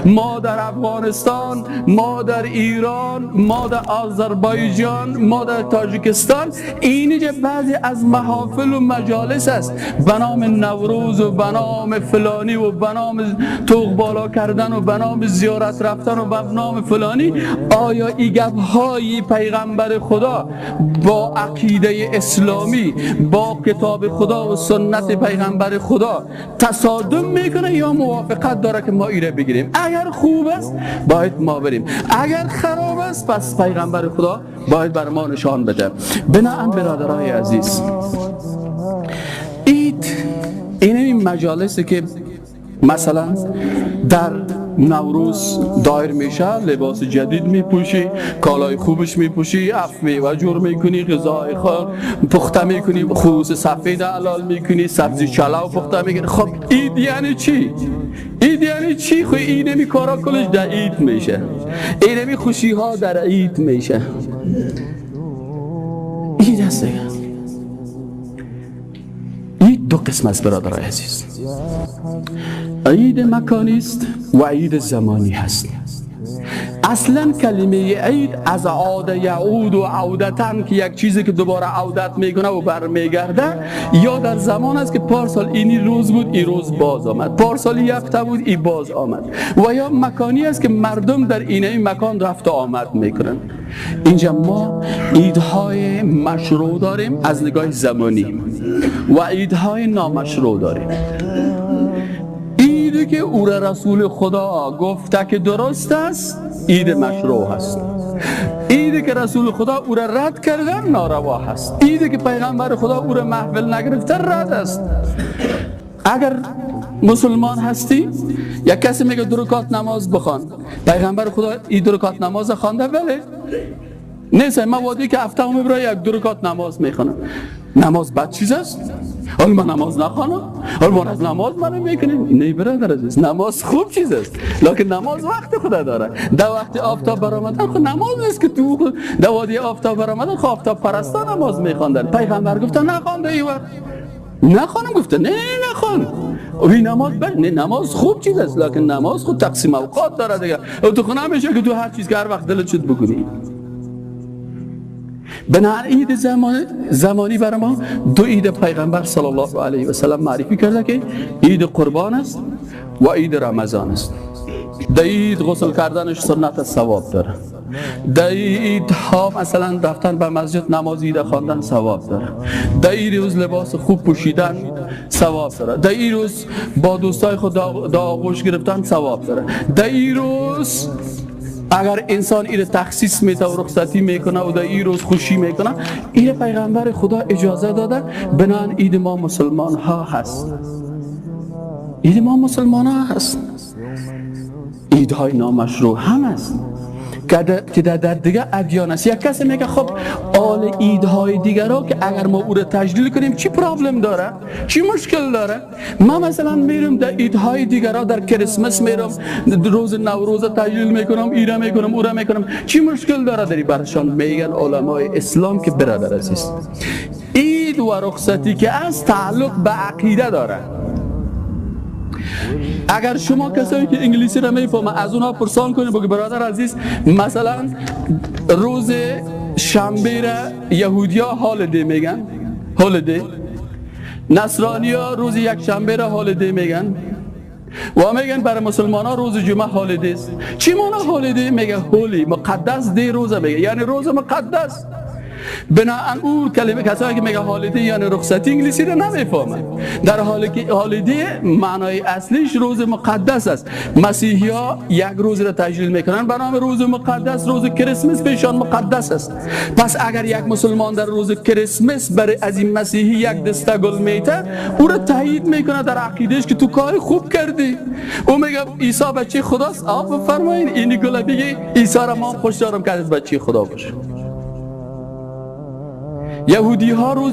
ما در افغانستان، ما در ایران، ما در آذربایجان، ما در تاجیکستان، اینجا بعضی از محافل و مجالس است به نام نوروز و به نام فلانی و به نام توق بالا کردن و به نام زیارت رفتن و به نام فلانی. آیا ای گپ‌های پیغمبر خدا با عقیده اسلامی، با کتاب خدا و سنت پیغمبر خدا تصادم میکنه یا موافقت داره که ما ایره بگیریم؟ اگر خوب است باید ما بریم، اگر خراب است پس پیغمبر خدا باید بر ما نشان بده. بناهن برادرای عزیز، عید این مجالسی که مثلا در نوروز دایر میشه، لباس جدید میپوشی، کالای خوبش میپوشی، اف میوه جور میکنی، غذای خود پخته میکنی، خروس سفید حلال میکنی، سبزی چلو پخته میکنی. خب عید یعنی چی؟ عید یعنی چی؟ خب اینمی کارا کلش در عید میشه، اینمی خوشی ها در عید میشه. عید است دیگه. عید دو قسم است برادرای عزیز، عید مکانی است و عید زمانی هست. اصلا کلمه عید از عاده یعود و عودتن که یک چیزی که دوباره عودت میکنه و برمیگرده، یا در زمان است که پارسال اینی روز بود این روز باز آمد، پارسال یه هفته بود این باز آمد، و یا مکانی است که مردم در اینه مکان رفت و آمد میکنن. اینجا ما عیدهای مشروع داریم از نگاه زمانی و عیدهای نامشروع داریم. عیدی که او را رسول خدا گفته که درست است عید مشروع هست، عیدی که رسول خدا او را رد کرده ناروا هست، عیدی که پیغمبر خدا او را محفل نگرفته رد است. اگر مسلمان هستی یک کسی میگه دو رکعت نماز بخوان، پیغمبر خدا این دو رکعت نماز خوانده؟ بله. نیست ما وادی که هفته هم برای یک دو رکعت نماز میخوانم. نماز بد چیز است؟ حالا من نماز نخوانم؟ حالا من از نماز منو میکنیم؟ نه برادر عزیز، نماز خوب چیز است، لکن نماز وقت خدا داره. در وقت آفتاب برآمدن خود نماز نیست که تو در وادی آفتاب برآمدن خب آفتاب پرستا نماز میخواندن. پیغمبر گفته نخوانده ای وقت نخوانم، گفته نه نخوان. این نماز بد نه، نماز خوب چیز است، لکن نماز خود تقسیم اوقات داره دیگه. تو خونه میشه که تو هر چیز که هر وقت دلت شد بکنی. بنابراین عید زمانی برای ما دو عید پیغمبر صلی الله علیه و سلم معرفی کرده که عید قربان است و عید رمضان است. در عید غسل کردنش سنت ثواب داره، در عید ها مثلا رفتن به مسجد نماز عید خواندن ثواب داره، در عید روز لباس خوب پوشیدن ثواب داره، در عید روز با دوستای خود آغوش گرفتن ثواب داره، در عید روز اگر انسان ایره تخصیص میده و رخصتی میکنه و در این روز خوشی میکنه، این پیغمبر خدا اجازه داده. بنان عید ما مسلمان ها هست، عید ما مسلمان ها هست. عیدهای نامشروع هم هست که در دیگه ادیان است. یک کسی میگه خب آل عیدهای دیگر را که اگر ما او را تجلیل کنیم چی پرابلم داره، چی مشکل داره؟ ما مثلا میرم در عیدهای دیگر را، در کریسمس میرم، روز نوروز تجلیل میکنم، ایره میکنم، او را میکنم، چی مشکل داره؟ داری برشان میگن علمای اسلام که برادر عزیز، عید و رخصتی که از تعلق به عقیده داره. اگر شما کسایی که انگلیسی را میفهمن از اونها پرسان کنید، بگید برادر عزیز مثلا روز شنبه را یهودیا هالیدی میگن، هالیدی، نصرانیا روز یک شنبه را هالیدی میگن و میگن برای مسلمان ها روز جمعه هالیدی است. چی معنی هالیدی؟ میگه هولی مقدس دی روز میگه، یعنی روز مقدس. بناهن او کلمه کسایی که میگه هالیدی یعنی رخصتی انگلیسی رو نمیفهمن، در حالی که هالیدی معنای اصلیش روز مقدس است. مسیحی ها یک روز را تجلیل میکنن به نام روز مقدس، روز کریسمس پیشان مقدس است. پس اگر یک مسلمان در روز کریسمس برای از این مسیحی یک دسته گل میته، او را تایید میکنه در عقیدهش که تو کار خوب کردی. او میگه عیسی بچه خداست، آب بفرمایین این گل بگی عیسی را ما خوش دارم که از بچه خدا باشه. یهودی ها روز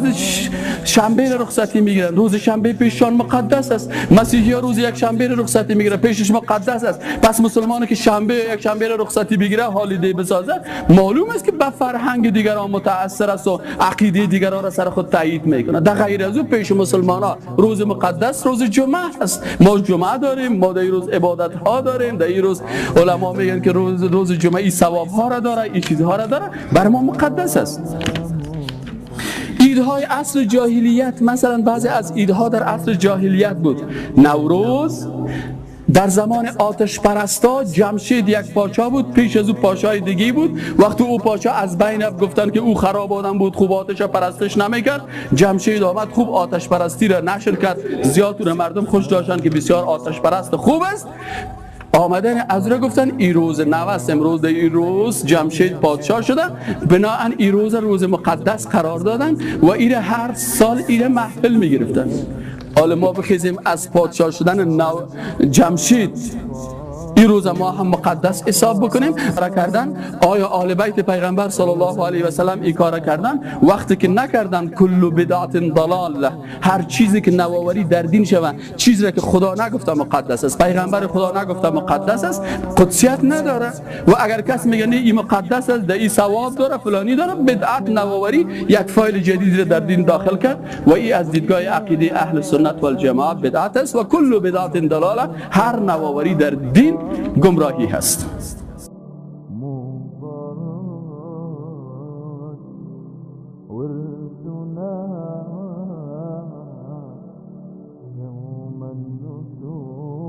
شنبه رخصتی میگیرن، روز شنبه پیششان مقدس است. مسیحی ها روز یک شنبه رخصتی میگیرن، پیشش مقدس است. پس مسلمانی که شنبه یک شنبه رخصتی بگیره، هالیدی بسازه، معلوم است که به فرهنگ دیگران متاثر است و عقیده دیگران را سر خود تایید میکنه. در غیر از او پیش مسلمان ها روز مقدس روز جمعه است. ما جمعه داریم، ما در روز عبادت ها داریم، در این روز علما میگن که روز جمعه این ثواب ها را داره، این چیزها را داره، بر ما مقدس است. عیدهای عصر جاهلیت، مثلا بعضی از عیدها در عصر جاهلیت بود. نوروز در زمان آتش پرستا، جمشید یک پادشاه بود، پیش از او پادشاه دیگه بود. وقتی او پادشاه از بین رفت، گفتن که او خراب آدم بود، خوب آتش پرستش نمیکرد. جمشید آمد خوب آتش پرستی را نشر کرد، زیاد او مردم خوش داشتن که بسیار آتش پرست خوب است. آمدن از را گفتن ای روز نو است، امروز ای روز جمشید پادشاه شده، بناهن ای روز روز مقدس قرار دادن و ایره هر سال ایره محفل میگرفتن. حالا ما بخیزیم از پادشاه شدن نو جمشید، این روز ما هم مقدس حساب بکنیم را کردن. آیا آل بیت پیغمبر صلی الله علیه و سلم این کار کردن؟ وقتی که نکردن، کل بدعت ضلال، هر چیزی که نوآوری در دین شود، چیزی را که خدا نگفته مقدس است، پیغمبر خدا نگفته مقدس است، قدسیت نداره. و اگر کس میگه نه این مقدس است، در این ثواب داره، فلانی داره، بدعت نوآوری یک فایل جدید را در دین داخل کرد و این از دیدگاه عقیده اهل سنت و الجماعت بدعت است. و کل بدعت ضلاله، هر نوآوری در دین گمراهی هست. يوم النشور.